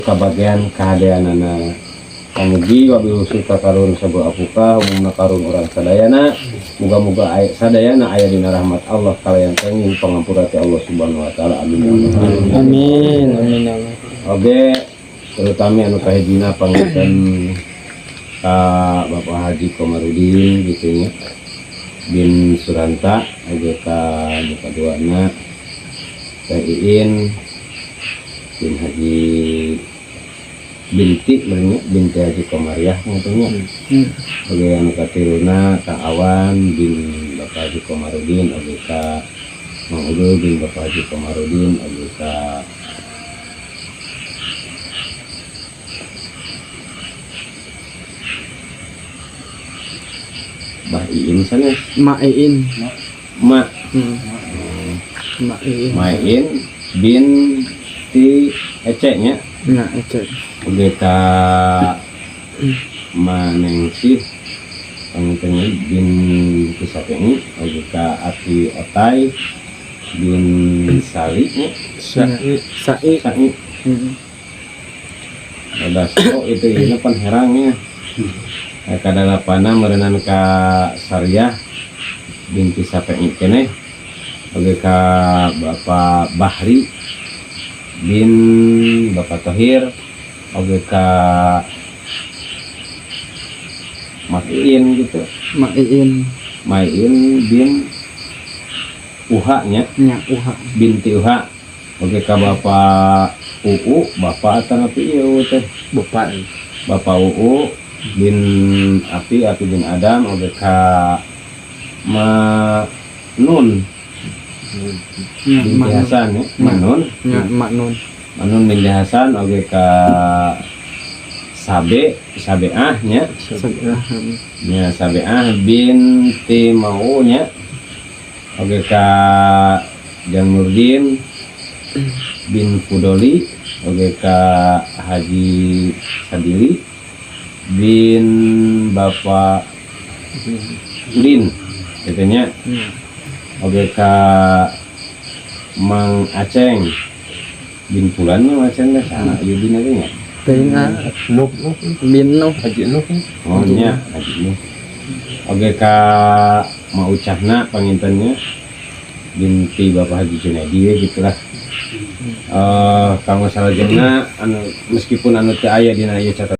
Kabagian kahadeanana. Pamugi wabil khusus ka karuhun sepuh apuka, umumna karuhun urang sadayana, muga-muga aya, sadayana aya dina rahmat Allah kalayan kenging pangampura ti Allah Subhanahu wa taala. Amin ya rabbal alamin. Amin, amin ya Allah. Oge terutama anu kahijina panginten ka Bapak Haji Komarudin gitu nya bin Suranta, oge ka nu kaduana Teh Iin bin Haji binti merenya binti Haji Komariah nya. Oge anu katiluna ka Awan bin Bapak Haji Komarudin, oge ka Mang Udul bin Bapak Haji Komarudin, oge ka Bah Iin sanes? Ma Iin. Ma. Ma Iin. Ma Iin binti Ece nya. Nya, Ece. Oge ka Manengsih panginten bin Kisapeni, oge ka Aki Otai bin Sali nya. Sai. Sai. Sai. Ada oh itu ini pan herangnya. Kadalapana meureunan ka Sariah binti Sapeni keneh, oge ka Bapak Bahri bin Bapak Tohir, oge ka Mak Iin gitu. Ma Iin. Ma Iin bin Uha nya. Nya, Uha. Binti Uha, oge ka Bapak UU, Bapak atau ieu teh? Bapak. Bapak UU bin Api, Api bin Adam, oge ka Ma Nun Nya, binti Ma Nun. Hasan ya. Ma. Manun. Nya, Ma Nun. Manun binti Hasan, oge ka Sabe, Sabeah nya. Sabeah. Nya, Sabeah binti Mau nya, oge ka Jang Nurdin bin Fudoli, oge ka Haji Sadili bin Bapak Udin gitu nya. Nya. Oge ka Mang Aceng bin Fulan nya. Mang Aceng teh saha ieu bin eta nya? Teuing ah. Nuk, Nuk. Bin Nuh. Haji Nuk. Oh nya, Haji Nuh. Oge ka Ma Ucahna pangintennya binti Bapak Haji Junaidi we gitulah. Eh, kanggo salajengna anu meskipun anu teu aya dina ieu catatan.